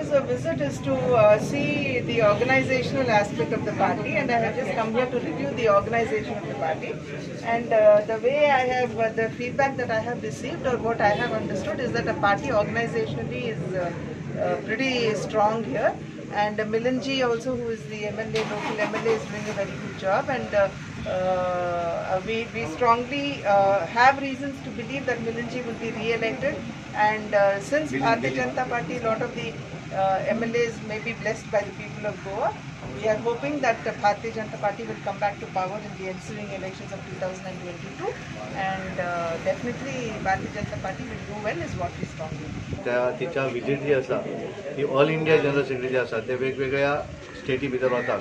visit is to see the organizational aspect of the party, and I have just come here to review the organization of the party. And the way I have, the feedback that I have received or what I have understood is that the party organizationally is pretty strong here. And Milanji also, who is the MLA, local MLA, is doing a very good job. And we strongly have reasons to believe that Milanji will be re-elected. And since Bharatiya Janata Party, a lot of the MLAs may be blessed by the people of Goa, we are hoping that the Bharatiya Janata Party will come back to power in the ensuing elections of 2022, and definitely Bharatiya Janata Party will do well is what we strongly believe. त्या तिच्या visit जी आसा ती all India general secretary जे आसा ते वेगवेगळ्या स्टेटी भितर वतात.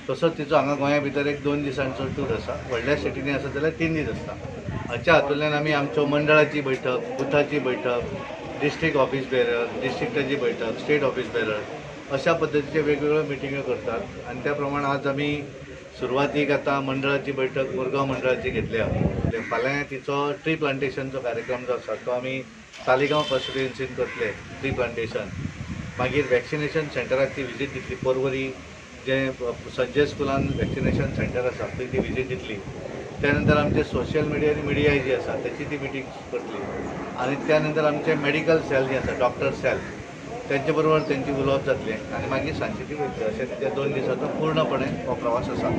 तसोच तिचो हांगा गोंया भितर एक 2 दिसांचो टूर आसा. व्हडल्या स्टेटींनी आसा जाल्यार 3 दीस आसता. हाच्या हातूंतल्यान आमी आमच्यो मंडळाची बैठक, बुथाची बैठक, डिस्ट्रिक्ट ऑफिस बेरर, डिस्ट्रिक्टाची बैठक, स्टेट ऑफिस बेरर अशा पद्दतीचे वेगवेगळ्यो मिटिंग्यो करतात. आनी त्या प्रमाण आज आमी सुरवातीक आतां मंडळाची बैठक मुरगांव मंडळाची घेतल्या. फाल्यां तिचो ट्री प्लांटेशनचो कार्यक्रम जो आसा तो आमी तालिगांव कॉन्स्टिट्युएन्सीन करतले, ट्री प्लांटेशन. मागीर वॅक्सिनेशन सेंटराक ती विजीट दितली. पर्वरी जें संजय स्कुलान वॅक्सिनेशन सेंटर आसा थंय ती विजीट दितली. त्यानंतर आमचे सोशल मिडिया आनी मिडिया जी आसा त्याची ती मिटींग करतली. आनी त्यानंतर आमचे मेडिकल सेल जे आसा, डॉक्टर सेल, त्यांचे बरोबर त्यांची उलोवप जातलें आनी मागीर सांजची ती वयतली. अशें तिच्या 2 दिसाचो पूर्णपणे हो प्रवास आसा.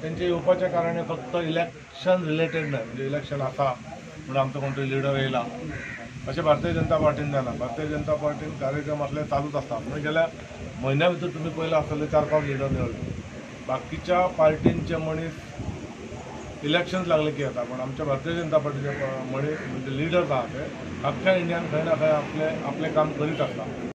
तेंचे येवपाचें कारण हें फक्त इलेक्शन रिलेटेड न्हय, म्हणजे इलेक्शन आसा म्हणून आमचो कोण तरी लिडर येयला अशें भारतीय जनता पार्टीन जायना. भारतीय जनता पार्टीन कार्यक्रम असले चालूच आसता. म्हणजे गेल्या म्हयन्या भितर तुमी पळयलां आसतलें 4-5 लिडर मेळ्ळे. बाकीच्या पार्टींचे मनीस इलेक्शन लागले की येता, पण आमच्या भारतीय जनता पार्टीचे मनीस म्हणजे लिडर्स आहा ते अख्ख्या इंडियान खंय ना खंय आपले आपलें काम करीत आसता.